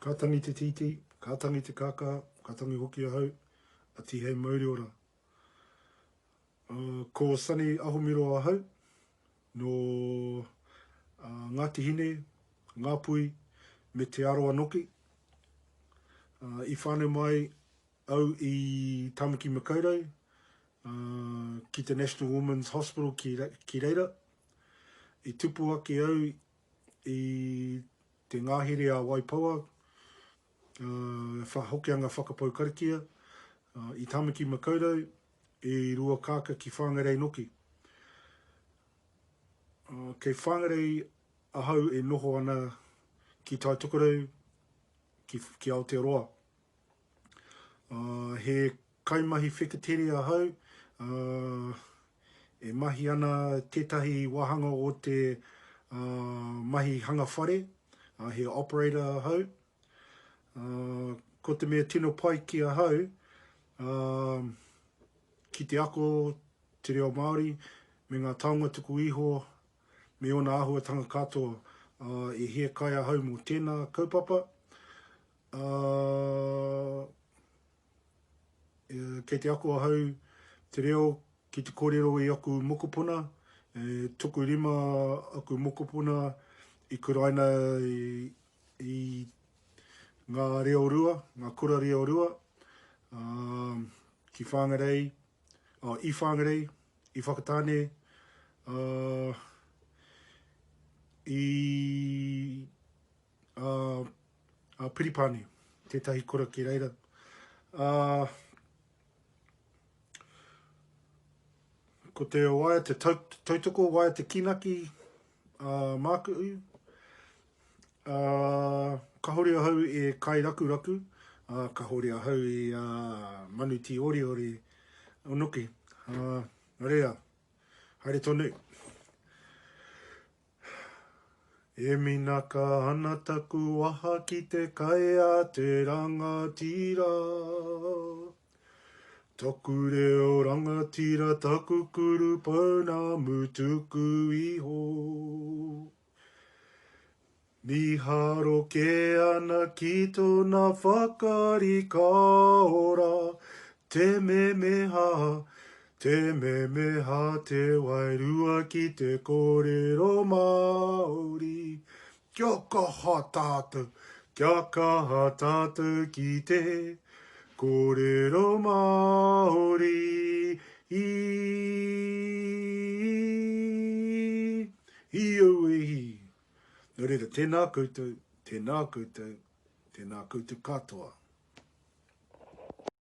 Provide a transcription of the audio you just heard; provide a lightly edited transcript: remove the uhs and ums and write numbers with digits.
Ka tangi te tītī, ka tangi te kākā, ka tangi hoki ahau, a Tihei Mauriora. Ko Sonny Ahomiro ahau, nō Ngāti Hine, Ngāpuhi me Te Arawa noki. I whānau mai au i Tāmaki Makaurau, ki te National Women's Hospital ki reira. I tupu ake au i te ngahere a Waipoua, Hokianga Whakapau Karakia, i Tāmaki Makaurau, i Ruakāka ki Whangarei noki. Kei Whangarei ahau e noho ana ki Taitokerau, ki, ki Aotearoa. He kaimahi wheketere ahau, e mahi ana tētahi wāhanga o te mahi hanga whare, he operator ahau. Ko te mea tino pai ki ahau, ki te ako te reo Māori me ngā taonga tuku iho me ōna āhuatanga katoa, i hiakai ahau mō tēnā kaupapa. Ā, kei te ako ahau te reo ki te kōrero i aku mokopuna, e tokorima aku mokopuna i kuraina i, i ngā reo rua, ngā kura reo rua, ā, ki Whangarei, ā, i Whangarei, i Whakatāne, ā, i a, a Piripani, tētahi kura ki reira. A, ko te waea te tau, tautoko, waea te kinaki a māku, a, kahore ahau e kai rakuraku, a, kahore ahau i a, manu tīoriori onoki. A, nō reira, haere tonu. E minaka ana taku waha ki te kai a te rangatira. Taku reo rangatira, taku kuru pounamu tuku iho. Mīharo kē ana ki tōna whakaari ka ora te memeha, te memeha te wairua ki te kōrero Māori. Kia kaha tātou, kia kaha tātou ki te kōrero Māori. I au e hi. Nō reira, tēnā koutou, tēnā koutou, tēnā koutou katoa.